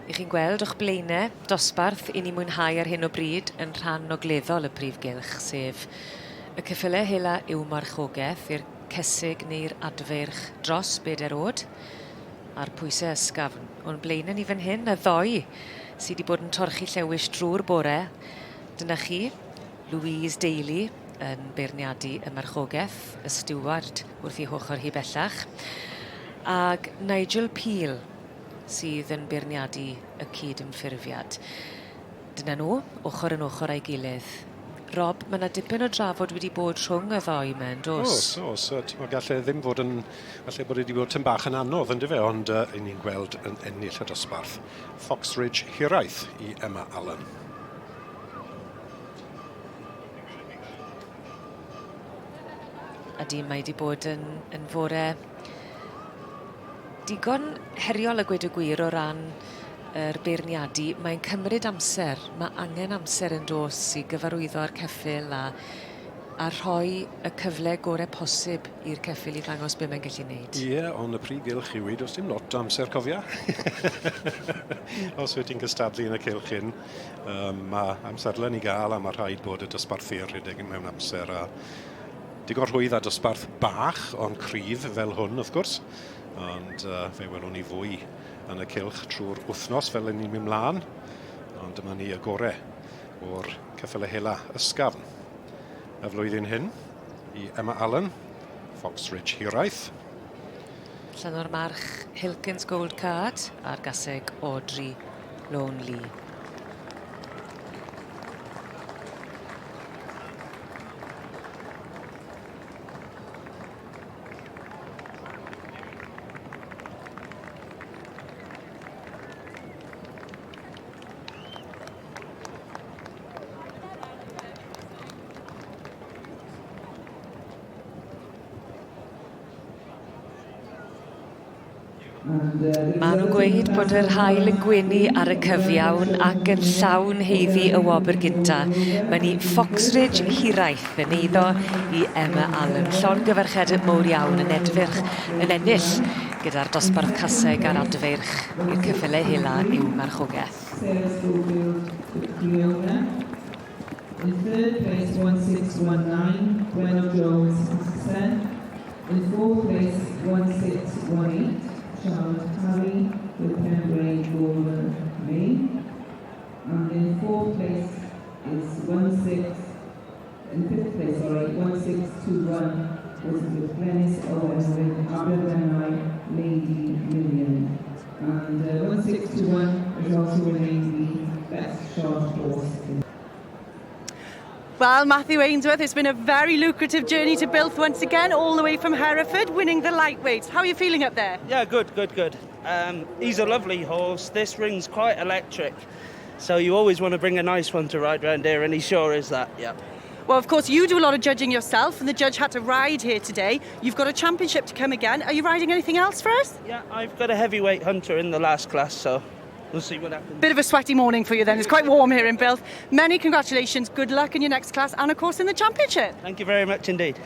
I chi'n gweld o'ch blaenau dosbarth i ni mwynhau ar hyn o bryd yn rhan ogleddol y prif gylch, sef y ceffylau hela yw marchogaeth i'r cesig neu'r adfeirch dros bedair oed, a'r pwysau ysgafn. O'n blaenau ni fan hyn, y ddoi sydd wedi bod yn torchi llewis drwy'r bore. Dyna chi, Louise Daly yn beirniadu y marchogaeth, y stiward wrth ei hochr hi bellach, ag Nigel Peel sydd yn beirniadu y cyd-ymffurfiad. Dyna nhw, ochr yn ochr â'i gilydd. Rob, mae yna dipyn o drafod wedi bod rhwng y ddoi yma, yn does? Oes, oes. Timod, gall e ddim fod yn... Falle bod e wedi bod tym bach yn anodd, yn dyfe? Ond uh, ni'n gweld yn ennill y dosbarth. Fox Ridge Hiraeth i Emma Allen. Ydy, mae wedi bod yn, yn fore digon heriol a gweud y gwir o ran yr beirniadu. Mae'n cymryd amser, mae angen amser yn dos i gyfarwyddo â'r ceffyl a, a rhoi y cyfle gore posib i'r ceffyl i ddangos be mae'n gallu wneud. Ie, yeah, ond y prif gylch yw i, does dim lot o amser cofia. Os wyt ti'n cystadlu yn y cylch hyn, um, mae amserlen i gael a mae rhaid bod y dosbarthu yn rhedeg mewn amser a digon rhwydd a dosbarth bach ond cryf fel hwn wrth gwrs. Ond uh, fe welwn ni fwy yn y cylch trwy'r wythnos fel ni'n mynd mlaen. Ond dyma ni y gore o'r ceffylau hela ysgafn y flwyddyn hyn i Emma Allen, Fox Ridge Hiraeth. Allan o'r march Hilkins Gold Card a'r gaseg Audrey Lonely. Maen nhw'n gweud bod yr haul yn gwenu ar y cyfiawn ac yn llawn haeddu y wobr gynta. Mae ni Foxridge Hiraeth yn eiddo i Emma Allen. Llongyfarchiadau mowr iawn yn edfyrch yn ennill gyda'r dosbarth caseg a'r adfeirch i'r ceffylau hela i'w marchogaeth. Sarah Schofield with Fiona. In third place, 1619, Gwenno Jones, Pakistan. In fourth place, 1618, Charlotte Parry with Pembrey Golden May. And in fourth place is 16, in fifth place, sorry, 1621 was with Glenys Owen with Aberfenau Lady Million. And 1621 is also winning the best short horse in Well, Matthew Ainsworth, it's been a very lucrative journey to Builth once again, all the way from Hereford, winning the lightweights. How are you feeling up there? Yeah, good, good, good. He's a lovely horse. This ring's quite electric. So you always want to bring a nice one to ride round here, and he sure is that, yeah. Well, of course, you do a lot of judging yourself, and the judge had to ride here today. You've got a championship to come again. Are you riding anything else for us? Yeah, I've got a heavyweight hunter in the last class, so we'll see what happens. Bit of a sweaty morning for you then. It's quite warm here in Builth. Many congratulations. Good luck in your next class and, of course, in the championship. Thank you very much indeed.